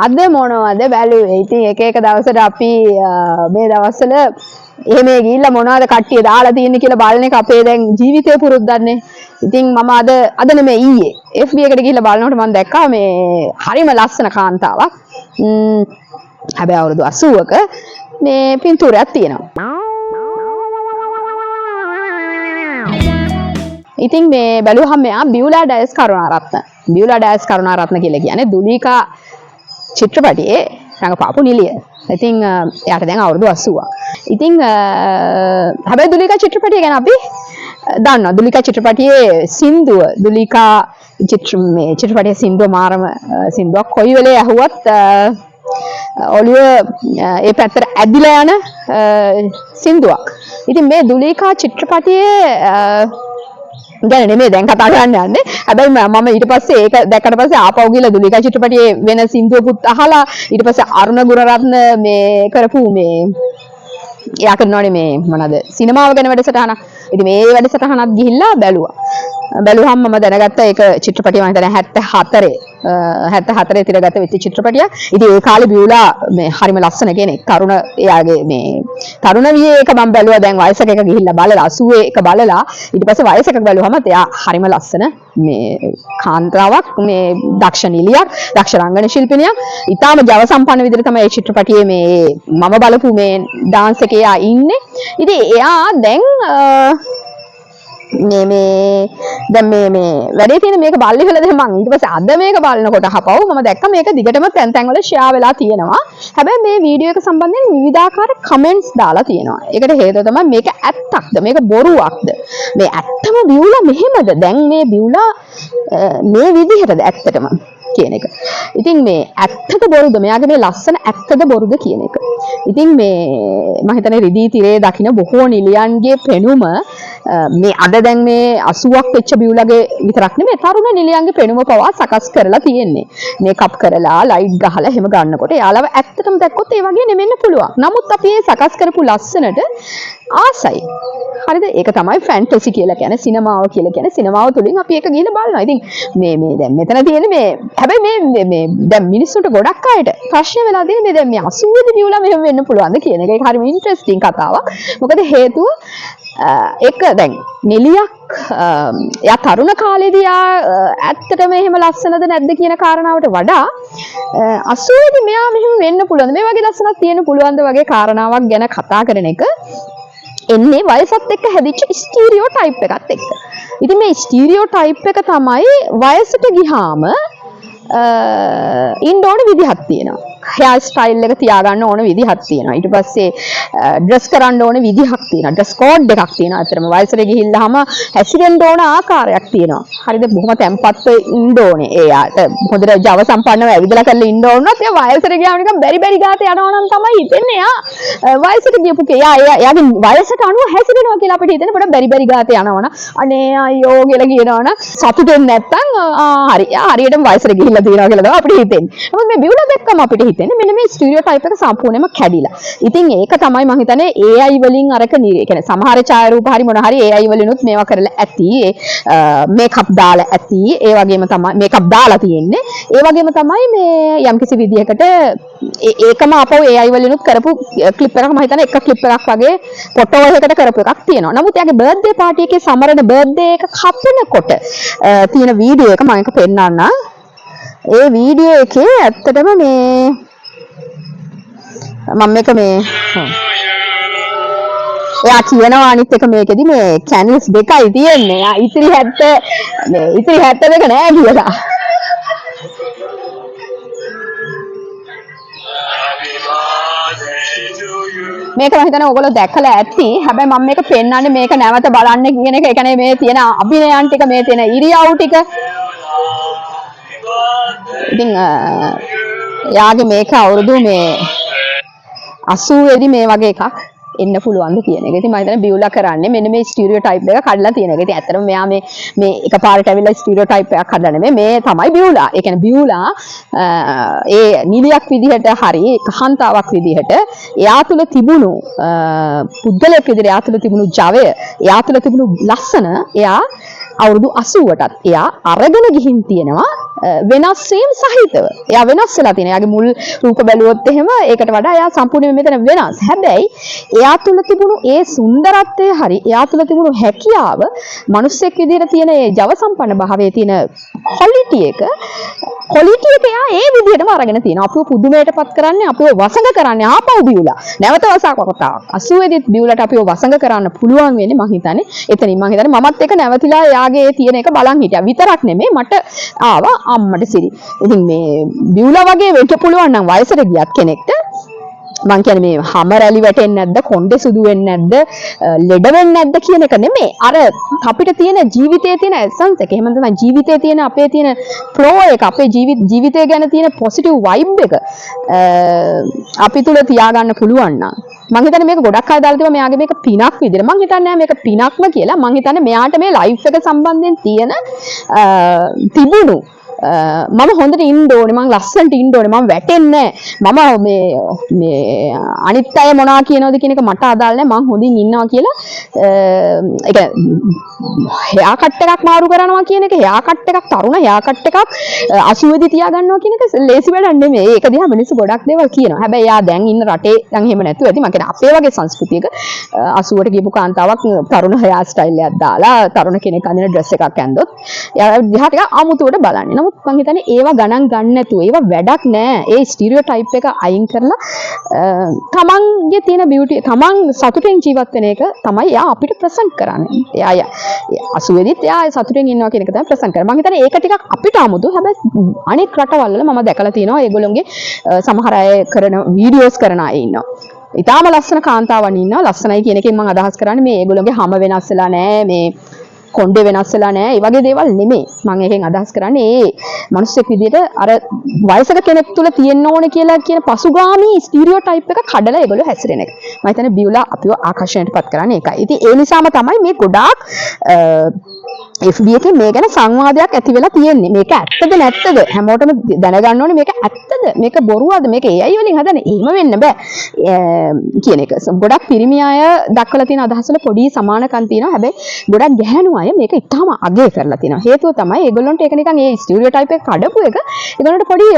අද මොනවද බැලුවේ? ඉතින් එක එක දවසට අපි මේ දවස්වල එහෙම ගිහිල්ලා මොනවද කට්ටිය දාලා තියෙන්නේ කියලා බලන එක අපේ දැන් ජීවිතේ පුරුද්දන්නේ. ඉතින් මම අද අද නෙමෙයි ඊයේ FB එකට ගිහිල්ලා බලනකොට මම දැක්කා මේ හරිම ලස්සන කාන්තාවක්. හැබැයි අවුරුදු 80ක මේ පින්තූරයක් තියෙනවා. ඉතින් මේ බැලුවහම මෙයා බියුලා ඩයස් කරුණාරත්න. බියුලා ඩයස් කරුණාරත්න කියලා කියන්නේ දුලීකා චිත්‍රපටයේ රඟපාපු නිලිය. ඉතින් එයාට දැන් අවුරුදු 80ක්. ඉතින් හැබැයි දුලීකා චිත්‍රපටිය ගැන අපි දන්නවා. දුලීකා චිත්‍රපටියේ සින්දුව, දුලීකා චිත්‍ර මේ චිත්‍රපටියේ සින්දුව මාරම සින්දුවක්. කොයි වෙලේ ඇහුවත් ඔළුව ඒ පැත්තට ඇදිලා යන සින්දුවක්. ඉතින් මේ දුලීකා චිත්‍රපටියේ ගැන නෙමෙයි දැන් කතා කරන්න යන්නේ. හැබැයි මම ඊට පස්සේ ඒක දැක්කට පස්සේ ආපහු ගිහලා දුලීකා චිත්‍රපටියේ වෙන සින්දුවකුත් අහලා ඊට පස්සේ අරුණ ගුණරත්න මේ කරපු මේ එයා කරනවනේ මේ මොනවාද සිනමාව ගැන වැඩසටහනක්. ඉතින් මේ වැඩසටහනත් ගිහිල්ලා බැලුවා. බැලුවහම මම දැනගත්තා ඒක චිත්‍රපටිය මම හිතන්නේ 74 තිරගත වෙච්ච චිත්‍රපටියක්. ඉතින් ඒ කාලේ බියුලා මේ හරිම ලස්සන කෙනෙක්. තරුණ එයාගේ මේ තරුණ වියේ එක මම බැලුවා. දැන් වයසක එක ගිහිල්ලා බලලා 80 එක බලලා ඊට පස්සේ වයසක බැලුවහම එයා හරිම ලස්සන මේ කාන්තාවක්, මේ දක්ෂ නිලියක්, දක්ෂ රංගන ශිල්පිනියක්. ඉතාම ජව සම්පන්න විදිහට තමයි ඒ චිත්‍රපටියේ මේ මම බලපු මේ ඩාන්ස් එකේ එයා ඉන්නේ. ඉතින් එයා දැන් මේ මේ දැන් මේ මේ වැඩේ තියෙන මේක බලලි වෙලා දැන් මං ඊට පස්සේ අද මේක බලනකොට හපව් මම දැක්ක මේක දිගටම තැන් තැන් වල ෂෙයා වෙලා තියෙනවා. හැබැයි මේ වීඩියෝ එක සම්බන්ධයෙන් විවිධාකාර කමෙන්ට්ස් දාලා තියෙනවා. ඒකට හේතුව තමයි මේක ඇත්තක්ද මේක බොරුවක්ද, මේ ඇත්තම බියුලා මෙහෙමද, දැන් මේ බියුලා මේ විදිහටද ඇත්තටම කියන එක. ඉතින් මේ ඇත්තද බොරුද, මෙයාගේ මේ ලස්සන ඇත්තද බොරුද කියන එක. ඉතින් මේ මම හිතන්නේ රිදී තිරේ දකින්න බොහෝ නිලියන්ගේ පෙනුම මේ අද දැන් මේ 80ක් වෙච්ච බියුලගේ විතරක් නෙමෙයි තරුණ නිලියන්ගේ පෙනුම පවා සකස් කරලා තියෙන්නේ. මේකප් කරලා ලයිට් ගහලා එහෙම ගන්නකොට එයාලව ඇත්තටම දැක්කොත් ඒ වගේ නෙමෙන්න පුළුවන්. නමුත් අපි මේ සකස් කරපු ලස්සනට ආසයි. හරිද? ඒක තමයි ෆැන්ටසි කියලා කියන්නේ, සිනමාව කියලා කියන්නේ. සිනමාව තුලින් අපි ඒක ගිහිල්ලා බලනවා. ඉතින් මේ මේ දැන් මෙතන තියෙන්නේ මේ හැබැයි මේ මේ දැන් මිනිස්සුන්ට ගොඩක් අයට ප්‍රශ්න වෙලා තියෙන්නේ මේ දැන් මේ 80 දී බියුලා මෙහෙම වෙන්න පුළුවන්ද කියන එක. ඒක හරිම ඉන්ටරෙස්ටිං කතාවක්. මොකද හේතුව ඒක දැන් නිලියක් එයා තරුණ කාලේදී එයා ඇත්තටම එහෙම ලස්සනද නැද්ද කියන කාරණාවට වඩා 80 දී මෙයා මෙහෙම වෙන්න පුළුවන්ද, මේ වගේ ලස්සනක් තියෙන්න පුළුවන්ද වගේ කාරණාවක් ගැන කතා කරන එක එන්නේ වයසත් එක්ක හැදිච්ච ස්ටීරියෝ ටයිප් එකත් එක්ක. ඉතින් මේ ස්ටීරියෝ ටයිප් එක තමයි වයසට ගිහාම ඉන්න ඕන විදිහක් තියෙනවා. හෙයාර් ස්ටයිල් එක තියාගන්න ඕන විදිහක් තියෙනවා. ඊට පස්සේ ඩ්‍රෙස් කරන්න ඕන විදිහක් තියෙනවා. ඩ්‍රෙස් කෝඩ් එකක් තියෙනවා. අතරම වයසට ගිහිල්ලාම හැසිරෙන්න ඕන ආකාරයක් තියෙනවා. හරිද? බොහොම තැම්පත්ව ඉන්න ඕනේ. එයාට හොඳට ජව සම්පන්නව ඇවිදලා කරලා ඉන්න ඕන නම් එයා වයසට ගියාම නිකන් බැරි බැරි ගාත යනවා නම් තමයි හිතෙන්නේ. එයා වයසට ගියපු එයා එයාගේ වයසට අනුව හැසිරෙනවා කියලා අපිට හිතෙන පොඩ බැරි බැරි ගාත යනවා නම් අනේ අයියෝ කියලා කියනවා නම් සතුටෙන් නැත්තම් හරි එයා හරියටම වයසට ගිහිල්ලා තියෙනවා කියලා තමයි අපිට හිතෙන්නේ. නමුත් මේ බියුලා දැක්කම අපිට හිතෙන්නේ මෙන්න මේ ස්ටීරියෝ ටයිප් එක සම්පූර්ණයෙන්ම කැඩිලා. ඉතින් ඒක තමයි මං හිතන්නේ AI වලින් අරක ඒ කියන්නේ සමහර ඡායාරූප හරි මොන හරි AI වලිනුත් මේවා කරලා ඇති. ඒ මේකප් දාලා ඇති. ඒ වගේම තමයි මේකප් දාලා තියෙන්නේ. ඒ වගේම තමයි මේ යම්කිසි විදිහකට ඒකම ආපහු AI වලිනුත් කරපු ක්ලිප් එකක් මං හිතන්නේ එක ක්ලිප් එකක් වගේ ෆොටෝ එකකට කරපු එකක් තියෙනවා. නමුත් එයාගේ බර්ත්ඩේ පාටි එකේ සමරන බර්ත්ඩේ එක කපනකොට තියෙන වීඩියෝ එක මම එක පෙන්නන්නම්. ඒ වීඩියෝ එකේ ඇත්තටම මේ මම මේක මේ එයා කියනවා අනිත් එක මේකෙදි මේ කැන්ඩල්ස් දෙකයි තියෙන්නේ. එයා ඉතිරි 70 මේ ඉතිරි 72 නෑ කියලා. මේක මම හිතන්නේ ඔයගොල්ලෝ දැකලා ඇති. හැබැයි මම මේක පෙන්වන්නේ මේක නැවත බලන්න කියන එක. ඒ කියන්නේ මේ තියෙන අභිනයන් ටික, මේ තියෙන ඉරියව් ටික. ඉතින් එයාගේ මේක අවුරුදු මේ 80 දී මේ වගේ එකක් එන්න පුළුවන්ද කියන එක. ඉතින් මම හිතන්නේ බියුලා කරන්නේ මෙන්න මේ ස්ටීරියෝ ටයිප් එක කඩලා තියෙන එක. ඉතින් ඇත්තටම මෙයා මේ මේ එකපාරට ඇවිල්ලා ස්ටීරියෝ ටයිප් එකක් කඩලා නෙමෙයි. මේ තමයි බියුලා. ඒ කියන්නේ බියුලා ඒ නිලියක් විදිහට හරි කාන්තාවක් විදිහට එයා තුල තිබුණු පුද්ගලයෙක් විදිහට එයා තුල තිබුණු ජවය, එයා තුල තිබුණු ලස්සන එයා අවුරුදු 80ටත් එයා අරගෙන ගිහින් තියෙනවා. වෙනස් වීම් සහිතව. එයා වෙනස් වෙලා තියෙනවා. එයාගේ මුල් රූප බැලුවොත් එහෙම ඒකට වඩා එයා සම්පූර්ණයෙන්ම මෙතන වෙනස්. හැබැයි එයා තුල තිබුණු ඒ සුන්දරත්වය හරි එයා තුල තිබුණු හැකියාව, මිනිස්සෙක් විදිහට තියෙන ඒ ජව සම්පන්න භාවයේ තියෙන ක්වොලිටි එක එයා ඒ විදිහටම අරගෙන තියෙනවා. අපිව පුදුමයට පත් කරන්නේ, අපිව වසඟ කරන්නේ ආපහු බිව්ලා. නැවත වසාවක් කතාවක්. 80 දිත් බිව්ලට අපිව වසඟ කරන්න පුළුවන් වෙන්නේ මං හිතන්නේ එතනින්. මං හිතන්නේ මමත් එක නැවතිලා එයාගේ ඒ තියෙන එක බලන් හිටියා. විතරක් නෙමෙයි, මට ආවා අම්මට සිරි. ඉතින් මේ බිව්ලා වගේ වෙන්න පුළුවන් නම් වයසට ගියත් කෙනෙක්ට, මං කියන්නේ මේ හැම රැලි වැටෙන්නේ නැද්ද, කොණ්ඩේ සුදු වෙන්නේ නැද්ද, ලෙඩ වෙන්නේ නැද්ද කියන එක නෙමෙයි. අර අපිට තියෙන ජීවිතයේ තියෙන ඇසන්ස් එක, එහෙම නැත්නම් ජීවිතයේ තියෙන අපේ තියෙන ෆ්ලෝ එක, අපේ ජීවිතය ගැන තියෙන පොසිටිව් වයිබ් එක අපි තුල තියාගන්න පුළුවන් නම්. මං හිතන්නේ මේක ගොඩක් අය දාලා තිබ්බා මෙයාගේ මේක පිනක් විදිහට. මං හිතන්නේ නෑ මේක පිනක්ම කියලා. මං හිතන්නේ මෙයාට මේ ලයිෆ් එක සම්බන්ධයෙන් තියෙන තිබුණු මම හොඳට ඉන්න ඕනේ, මං ලස්සනට ඉන්න ඕනේ, මං වැටෙන්නේ නෑ, මම මේ මේ අනිත් අය මොනවා කියනවද කියන එක මට අදාළ නෑ, මං හොඳින් ඉන්නවා කියලා. ඒ කියන්නේ හෙයා කට් එකක් මාරු කරනවා කියන එක, හෙයා කට් එකක්, තරුණ හෙයා කට් එකක් 80 දී තියාගන්නවා කියන එක ලේසි වැඩක් නෙමෙයි. ඒක දිහා මිනිස්සු ගොඩක් දේවල් කියනවා. හැබැයි එයා දැන් ඉන්න රටේ දැන් එහෙම නැතුව ඇති. මං කියන්නේ අපේ වගේ සංස්කෘතියක 80ට ගියපු කාන්තාවක් තරුණ හෙයා ස්ටයිල් එකක් දාලා තරුණ කෙනෙක් අඳින ඩ්‍රෙස් එකක් ඇඳොත් එයා දිහා ටිකක් අමුතුවට බලන්නේ. නමුත් මං හිතන්නේ ඒවා ගණන් ගන්න නැතුව, ඒවා වැඩක් නෑ. ඒ ස්ටීරියෝටයිප් එක අයින් කරලා තමන්ගේ තියෙන බියුටි, තමන් සතුටෙන් ජීවත් වෙන එක තමයි එයා අපිට ප්‍රසන්ට් කරන්නේ. එයා 80 දිත් එයා සතුටෙන් ඉන්නවා කියන එක තමයි ප්‍රසන්ට් කරන්නේ. මං හිතන්නේ ඒක ටිකක් අපිට අමුතු. හැබැයි අනෙක් රටවල් වල මම දැකලා තියෙනවා ඒගොල්ලොන්ගේ සමහර අය කරන වීඩියෝස් කරන අය ඉන්නවා. ඉතාම ලස්සන කාන්තාවන් ඉන්නවා. ලස්සනයි කියන එකෙන් මං අදහස් කරන්නේ මේ ඒගොල්ලොන්ගේ හැම වෙනස් වෙලා නෑ, මේ කොණ්ඩේ වෙනස් වෙලා නෑ, ඒ වගේ දේවල් නෙමෙයි. මං ඒකෙන් අදහස් කරන්නේ ඒ මිනිස්සෙක් විදියට අර වයසක කෙනෙක් තුල තියෙන්න ඕනේ කියලා කියන පසුගාමී ස්ටීරියෝටයිප් එක කඩලා ඒගොල්ලෝ හැසිරෙන එක. මම හිතන්නේ බියුලා අපිව ආකර්ෂණයට පත් කරන්නේ ඒකයි. ඉතින් ඒ නිසාම තමයි මේ ගොඩාක් FB එකේ මේ ගැන සංවාදයක් ඇති වෙලා තියෙන්නේ. මේක ඇත්තද නැත්තද හැමෝටම දැනගන්න ඕනේ. මේක ඇත්තද, මේක බොරුවද, මේක AI වලින් හදන්නේ, එහෙම වෙන්න බෑ කියන එක. ගොඩක් පිරිමි අය දක්වලා තියෙන අදහස් වල පොඩි සමානකම් තියෙනවා. හැබැයි ගොඩක් ගැහැණු අය මේක ඉතාම අගය කරලා තියෙනවා. හේතුව තමයි ඒගොල්ලන්ට ඒක නිකන් ඒ ස්ටීරියෝටයිප් එක කඩපු එක ඒගොල්ලන්ට පොඩි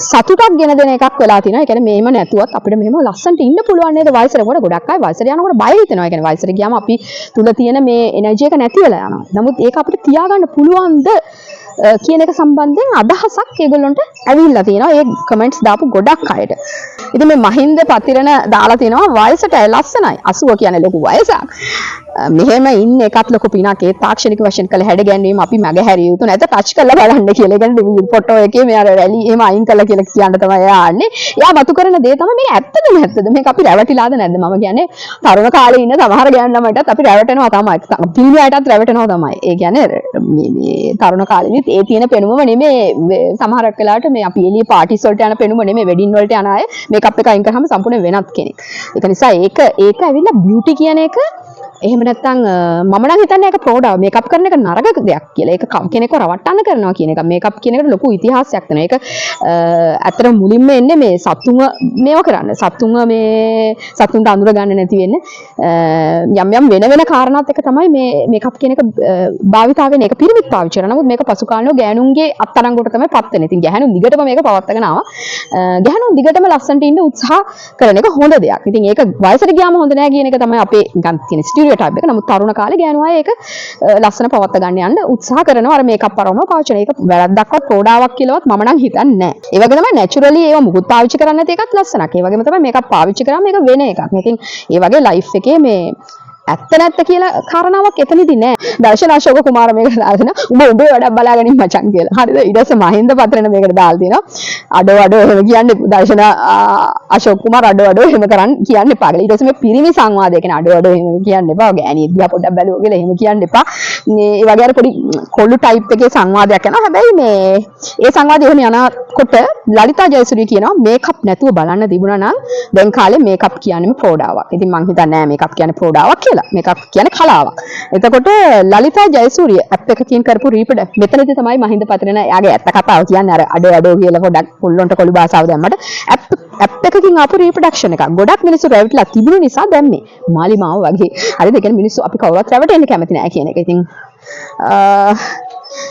සතුටක් ගෙන දෙන එකක් වෙලා තියෙනවා. ඒ කියන්නේ මේම නැතුවත් අපිට මෙහෙම ලස්සනට ඉන්න පුළුවන් නේද වයසට යනකොට? ගොඩක් අය වයසට යනකොට බය හිතෙනවා. ඒ කියන්නේ වයසට ගියාම අපි තුල තියෙන මේ එනර්ජි එක නැති වෙලා යනවා. නමුත් ඒක අපිට තියාගන්න පුළුවන්ද කියන එක සම්බන්ධයෙන් අදහසක් ඒගොල්ලන්ට ඇවිල්ලා තියෙනවා. ඒ කමෙන්ට්ස් දාපු ගොඩක් අයට. ඉතින් මේ මහින්ද පතිරණ දාලා තියෙනවා වයසට අය ලස්සනයි. 80 කියන්නේ ලොකු වයසක්. මෙහෙම ඉන්න එකත් ලොකු පිනක්. ඒ තාක්ෂණික වශයෙන් කළ හැඩ ගැන්වීම අපි මග හැරිය යුතු නැත, ටච් කරලා බලන්න කියලා. ඒ කියන්නේ ෆොටෝ එකේ මේ අර රැලි එහෙම අයින් කළා කියලා කියන්න තමයි එයා ආන්නේ. එයා මතු කරන දේ තමයි මේක ඇත්තද නැත්තද, මේක අපි රැවටිලාද නැද්ද. මම කියන්නේ තරුණ කාලේ ඉන්න සමහර ගෑනු ළමයිටත් අපි රැවටෙනවා තමයි. පිරිමි අයටත් රැවටෙනවා තමයි. ඒ කියන්නේ මේ මේ තරුණ කාලෙදිත් ඒ තියෙන පෙනුමම නෙමෙයි සමහරක් වෙලාවට මේ අපි එළිය පාටිස් වලට යන පෙනුම නෙමෙයි. වෙඩින් වලට යන අය මේකප් එක අයින් කරාම සම්පූර්ණ වෙනත් කෙනෙක්. ඒක නිසා ඒක ඒක ඇවිල්ලා බියුටි කියන එක එහෙම නැත්නම් මම නම් හිතන්නේ ඒක ප්‍රෝඩාව, මේකප් කරන එක නරක දෙයක් කියලා. ඒක කෙනෙක්ව රවට්ටන්න කරනවා කියන එක. මේකප් කියන එකට ලොකු ඉතිහාසයක් තියෙනවා. ඒක ඇත්තටම මුලින්ම එන්නේ මේ සතුන්ව මේව කරන්න. සතුන්ව මේ සතුන්ට අඳුර ගන්න නැති වෙන්න යම් යම් වෙන වෙන කාරණාත් එක්ක තමයි මේ මේකප් කියන එක භාවිතා වෙන්නේ. ඒක පිරිමිත් පාවිච්චි කරනවා. නමුත් මේක පසු කාලීනව ගෑනුන්ගේ අත්අඩංගුවට තමයි පත් වෙන්නේ. ඉතින් ගැහැණුන් දිගටම මේක පවත්වාගෙන ආවා. ගැහැණුන් දිගටම ලස්සනට ඉන්න උත්සාහ කරන එක හොඳ දෙයක්. ඉතින් ඒක වයසට ගියාම හොඳ නෑ කියන එක තමයි අපේ නිකන් තියෙන ස්ටීරියෝටයිප් එක. නමුත් තරුණ කාලේ ගෑනු අය ඒක ලස්සන පවත්වා ගන්න යන්න උත්සාහ කරනවා. අර මේකප් අරවම පාවිච්චි කරන. ඒක වැරද්දක්වත් ප්‍රෝඩාවක් කියලාවත් මම නම් හිතන්නේ නෑ. ඒ වගේ තමයි නැචරලි ඒවා මුකුත් පාවිච්චි කරන්නේ නැති එකත් ලස්සනක්. ඒ වගේම තමයි මේකප් පාවිච්චි කරාම ඒක වෙන එකක්. ඉතින් ඒ වගේ ලයිෆ් එකේ මේ ඇත්ත නැත්ත කියලා කාරණාවක් එතනදී නෑ. දර්ශන අශෝක කුමාර මේකට දාලා දෙනවා. උඹ උඹේ වැඩක් බලාගෙන ඉන්න මචං කියලා. හරිද? ඊට පස්සේ මහින්ද පතිරණ මේකට දාලා තියෙනවා. අඩෝ අඩෝ එහෙම කියන්නේ දර්ශන අශෝක කුමාර අඩෝ අඩෝ එහෙම කරන් කියන්න එපා කියලා. ඊට පස්සේ මේ පිරිමි සංවාදය කියන්නේ අඩෝ අඩෝ එහෙම කියන්න එපා. ගෑණියෙක් දිහා පොඩ්ඩක් බැලුවා කියලා එහෙම කියන්න එපා. මේ ඒ වගේ අර පොඩි කොළු ටයිප් එකේ සංවාදයක් යනවා. හැබැයි මේ ඒ සංවාදය එහෙම යනකොට ලලිතා ජයසූරිය කියනවා මේකප් නැතුව බලන්න තිබුණා නම් දැන් කාලේ මේකප් කියන්නේම ප්‍රෝඩාවක්. ඉතින් මං හිතන්නේ නෑ මේකප් කියන්නේ ප්‍රෝඩාවක් කියලා. මේකප් කියන්නේ කලාවක්. එතකොට ලලිතා ජයසූරිය ඇප් එකකින් කරපු රීප්‍රොඩක්ට් මෙතනදී තමයි මහින්ද පතිරණ එයාගේ ඇත්ත කතාව කියන්නේ. අර අඩෝ අඩෝ කියලා පොඩක් කොල්ලොන්ට කොළු භාෂාව දැම්මට ඇප් ඇප් එකකින් ආපු රීප්‍රොඩක්ෂන් එකක්. ගොඩක් මිනිස්සු රැවටිලා තිබුණු නිසා දැම්මේ. මාලිමාව වගේ. හරිද? ඒ කියන්නේ මිනිස්සු අපි කවුරුවත් රැවටෙන්න කැමති නෑ කියන එක. ඉතින්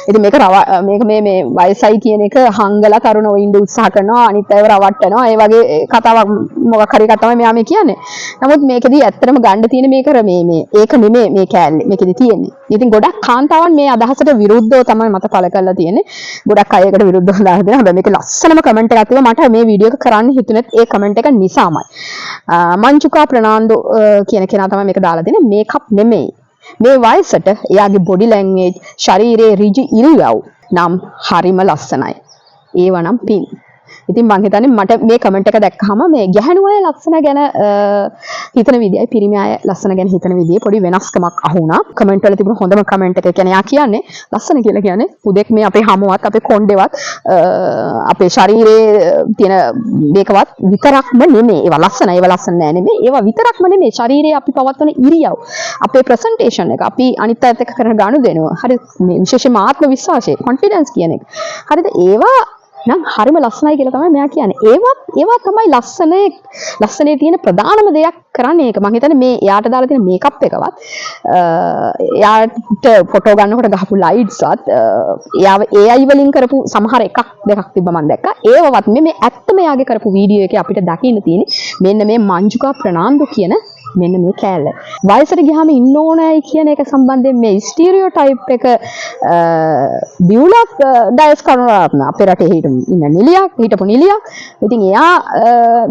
ඉතින් මේක රව මේක මේ මේ වයසයි කියන එක හංගලා තරුණව ඉන්න උත්සාහ කරනවා, අනිත් අයව රවට්ටනවා. ඒ වගේ කතාවක් මොකක් හරි එකක් තමයි මෙයා මේ කියන්නේ. නමුත් මේකෙදි ඇත්තටම ගන්න තියෙන මේක මේ මේ ඒක නෙමෙයි මේ කෑල්ලේ මේකෙදි තියෙන්නේ. ඉතින් ගොඩක් කාන්තාවන් මේ අදහසට විරුද්ධව තමයි මත පළ කරලා තියෙන්නේ. ගොඩක් අය ඒකට විරුද්ධව දාලා තියෙනවා. හැබැයි මේක ලස්සනම කමෙන්ට් එකක් තිබ්බා. මට මේ වීඩියෝ එක කරන්න හිතුනෙත් ඒ කමෙන්ට් එක නිසාමයි. මංජුකා ප්‍රනාන්දු කියන කෙනා තමයි මේක දාලා තියෙන්නේ. මේකප් නෙමෙයි. මේ වයසට එයාගේ බොඩි ලැන්ග්වේජ්, ශරීරයේ ඍජු ඉරියව් නම් හරිම ලස්සනයි. ඒවා නම් පින්. ඉතින් මං හිතන්නේ මට මේ කමෙන්ට් එක දැක්කහම මේ ගැහැණු අය ලස්සන ගැන හිතන විදියයි පිරිමි අය ලස්සන ගැන හිතන විදියේ පොඩි වෙනස්කමක් අහු වුණා. කමෙන්ට් වල තිබුණ හොඳම කමෙන්ට් එක කියන්නේ එයා කියන්නේ ලස්සන කියලා කියන්නේ හුදෙක් මේ අපේ හමවත්, අපේ කොණ්ඩේවත්, අපේ ශරීරයේ තියෙන මේකවත් විතරක්ම නෙමෙයි. ඒවා ලස්සන, ඒවා ලස්සන නෑ නෙමෙයි. ඒවා විතරක්ම නෙමෙයි. ශරීරයේ අපි පවත්වන ඉරියව්, අපේ ප්‍රසන්ටේෂන් එක, අපි අනිත් අයත් එක්ක කරන ගනුදෙනුව, හරි, මේ විශේෂයෙන්ම ආත්ම විශ්වාසය, කොන්ෆිඩන්ස් කියන එක. හරිද? ඒවා නම් හරිම ලස්සනයි කියලා තමයි මෙයා කියන්නේ. ඒවත් ඒවා තමයි ලස්සනේ ලස්සනේ තියෙන ප්‍රධානම දෙයක් කරන්නේ ඒක. මං හිතන්නේ මේ එයාට දාලා තියෙන මේකප් එකවත්, එයාට ෆොටෝ ගන්නකොට ගහපු ලයිට්ස්වත්, එයාව AI වලින් කරපු සමහර එකක් දෙකක් තිබ්බ මං දැක්කා. ඒවවත් මේ මේ ඇත්තම එයාගේ කරපු වීඩියෝ එකේ අපිට දකින්න තියෙන්නේ මෙන්න මේ මංජුකා ප්‍රනාන්දු කියන මෙන්න මේ කෑල්ල. වයසට ගියාම ඉන්න ඕනෑයි කියන එක සම්බන්ධයෙන් මේ ස්ටීරියෝටයිප් එක දියුලක් ඩයස් කරුණාරත්න අපේ රටේ හිටපු ඉන්න නිලියක්, හිටපු නිලියක්. ඉතින් එයා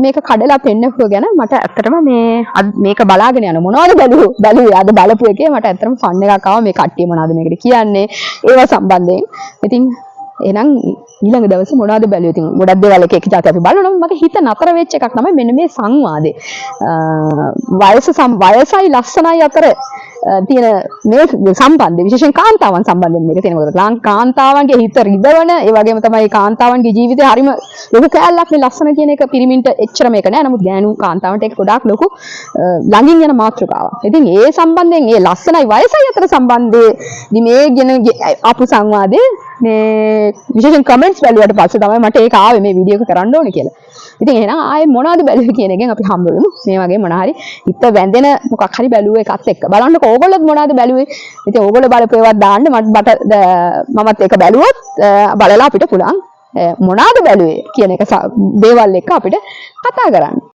මේක කඩලා පෙන්නපුව ගැන මට ඇත්තටම මේ මේක බලාගෙන යන මොනවද බැලුවේ බැලුවේ අද බලපු එකේ මට ඇත්තටම ෆන් එකක් ආවා මේ කට්ටිය මොනවද මේකට කියන්නේ ඒවා සම්බන්ධයෙන්. ඉතින් එහෙනම් ඊළඟ දවසේ මොනවද බැලුවේ? ඉතින් ගොඩක් දේවල් එක එක ජාති අපි බලනවා. නමුත් මගේ හිත නතර වෙච්ච එකක් තමයි මෙන්න මේ සංවාදේ. වයසයි ලස්සනයි අතර තියෙන මේ සම්බන්ධය, විශේෂයෙන් කාන්තාවන් සම්බන්ධයෙන් මේක තියෙන. මොකද කාන්තාවන්ගේ හිත රිදවන, ඒ වගේම තමයි කාන්තාවන්ගේ ජීවිතේ හරිම ලොකු කෑල්ලක් මේ ලස්සන කියන එක. පිරිමින්ට එච්චර මේක නෑ. නමුත් ගෑනු කාන්තාවන්ට ඒක ගොඩාක් ලොකු ළඟින් යන මාතෘකාවක්. ඉතින් ඒ සම්බන්ධයෙන් ඒ ලස්සනයි වයසයි අතර සම්බන්ධයේ මේ ගැන ආපු සංවාදේ මේ විශේෂයෙන් කමෙන්ට්ස් බැලුවට පස්සේ තමයි මට ඒක ආවේ මේ වීඩියෝ එක කරන්න ඕනේ කියලා. ඉතින් එහෙනම් ආයේ මොනවද බැලුවේ කියන එකෙන් අපි හම්බ වෙමු. මේ වගේ මොන හරි හිත වැඳෙන මොකක් හරි බැලුව එකත් එක්ක. බලන්නකෝ ඕගොල්ලොත් මොනවද බැලුවේ. ඉතින් ඕගොල්ලෝ බලපු ඒවාත් දාන්න. මට මට මමත් ඒක බැලුවොත් බලලා අපිට පුළුවන් මොනවද බැලුවේ කියන එක දේවල් එක්ක අපිට කතා කරන්න.